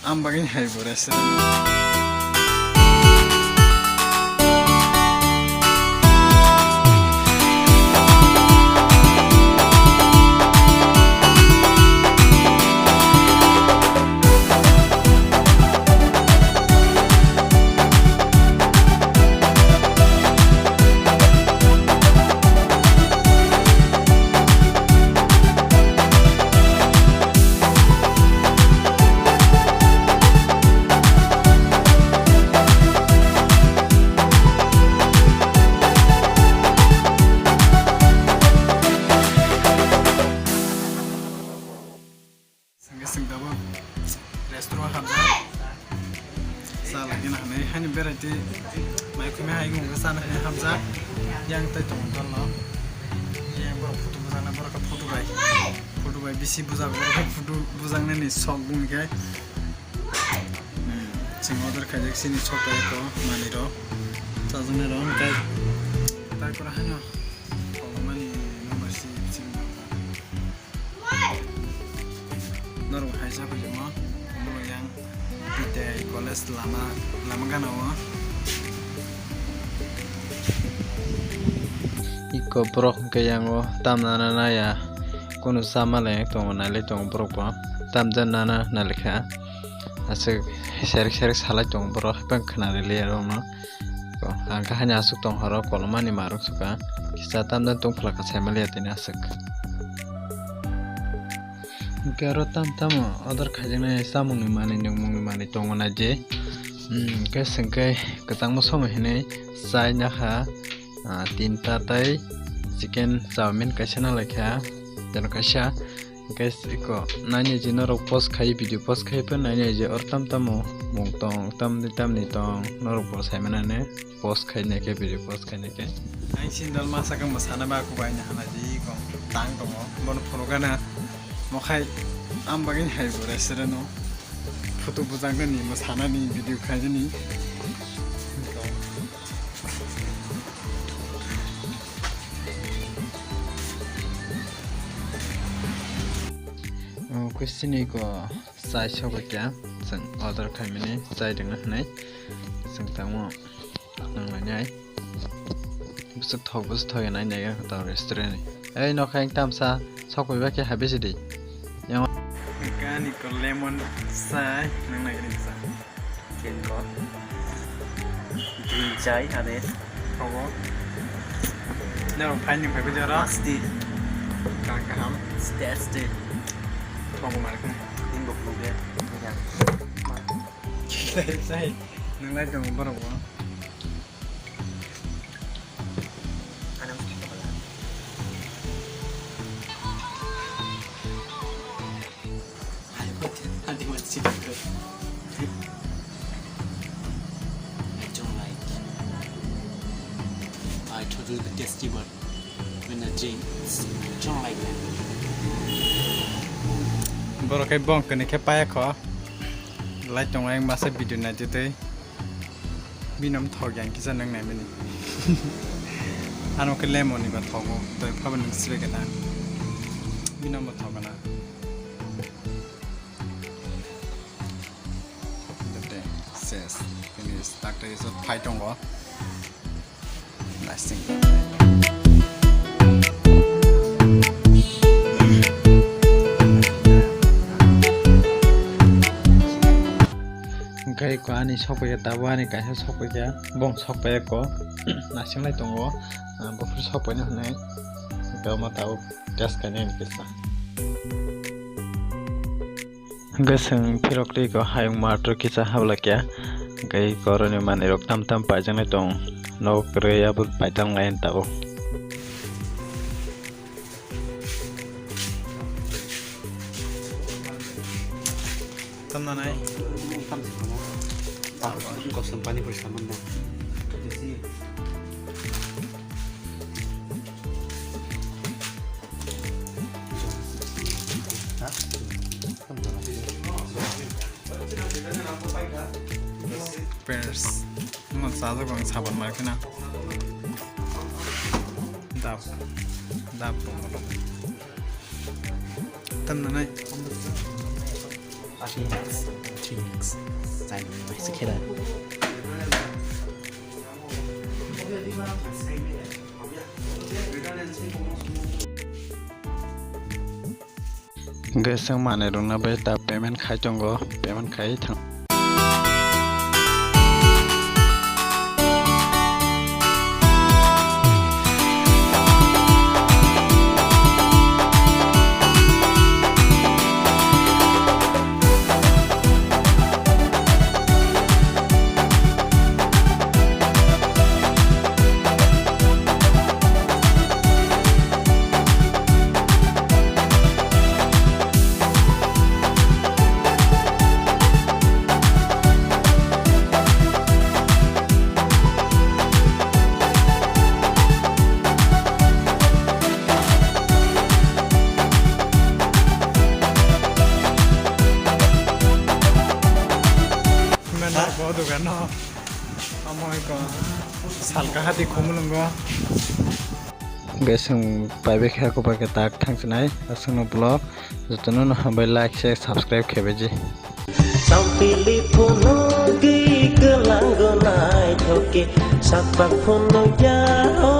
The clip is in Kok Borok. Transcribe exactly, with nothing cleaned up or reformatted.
Ang bagwi hai bo restaurant. Sengke sengdabo restaurant hamjak. Sa lagi na hanai hani beraiti mai khumi hai nung sa na hamjak. Yang tai tong ton no. Yang borok photo bujang na borok photo bai. Photo bai bisi bujak borok photo bujang nani sok bung khe. Sing order khaijak sini sok bai ko mani ro. Sajang na ro kai. Tai kora hano. Kolomani number si sini. Norok hai sa phaijamo, omo yang P T I college lama, lama gana o. Iko borok hwnkhe yango tamna na naya, kunu sama le tongo, nailai tongo borok bo, tamjak nana nalikha, aswk serek serek salai tongo borok, haikhe khna rwliya rokno. Ko, ang khe haino aswk tong horo, kolomani marwk suka. Kisa tamjani tungphla kha saimaliya tini aswk. Hwnkhe oro tam tamo order khaijaknai chamungni manwi nungmungni manwi tongo naidi. Hmm, hwnkhe chwng khe kwchangma somoi hinwi chai nakha, ah, tinta tei chicken chowmin kaisa nalaikha, jeno kaisa. Guys, iko nainai je norok post khai, video post khai pha nainai je or tam tamo mung tong, tamni tamni tong, norok bo sai manane post khai nai khe, video post khai nai khe. Ang sindal masa khe mwsana ba kubai na hana je iko tang tongo, bono phunukgana mokhai ang bagwi hai bo restaurant o photo bujak nani, mwsanani, video khai nani. O, khe sini ko chai sogwi kha, chwng order khaimani chai rwna hwnwi chwng tamo nanglainai. Bwswk thok, bwswk thok ya nai nai tamo restaurant ni. Ei nokha yang tamsa sokwi ba khe habisi di. Yang ani ko lemon chai nang nai ni sa. Ken ko green chai ane. Rogo. Nang phai ni phai ko jara. Tasty. Ka kaham. Tasty. Rogo mar ko. Inbo ko ge. Sai sai. Nang lai tong borok bo. I don't like. I totally the tasty, but when I drink, I don't like that. Borok khe bong kani khe paya kho. Lai tongo yang masa video naitwi twi. Binom thok yang kisa nang nai mani. Ano khe lemon ni ba thogo. Toi phaba nang sibegena. Binom ba thogana. Tete ses. Ini takte iso phai tongo. Lasting. Hwnkhe ko ani sokphaikha, tabuk ani kaisa sokphaikha, bong sokphai ko nasinglai tongo, ah, buphuru sokphaino hwnwi, hwnkhe omo tabuk test khainai hwnkhe sa. Hwnkhe chwng phirok twi ko hayung matrok kisa habla kya, hwnkhe koroni manwirok tam tam paijaknai tong, nogo kwrwi abo paitanglai tabuk. Tamna nai. Tam si kono. Tam kosom pani puri saman na. Pers. Mo sa ko ang saban mar kena. Dap. Dap. Tam na nai. Ati. Chai mix. Chai mix khe da. Hwnkhe chwng manwi rwna bai ta payment khai tongo, payment khai thang. Mena bo dogano amo eko salka hati khumulungo. Guys, ang paibai khe, ako bai khe tak thangsinai aswkno vlog. Jotono no hambai, like, share, subscribe khe bai ji. Sampili phunugwi kwlango naithoke, sapak phunukya o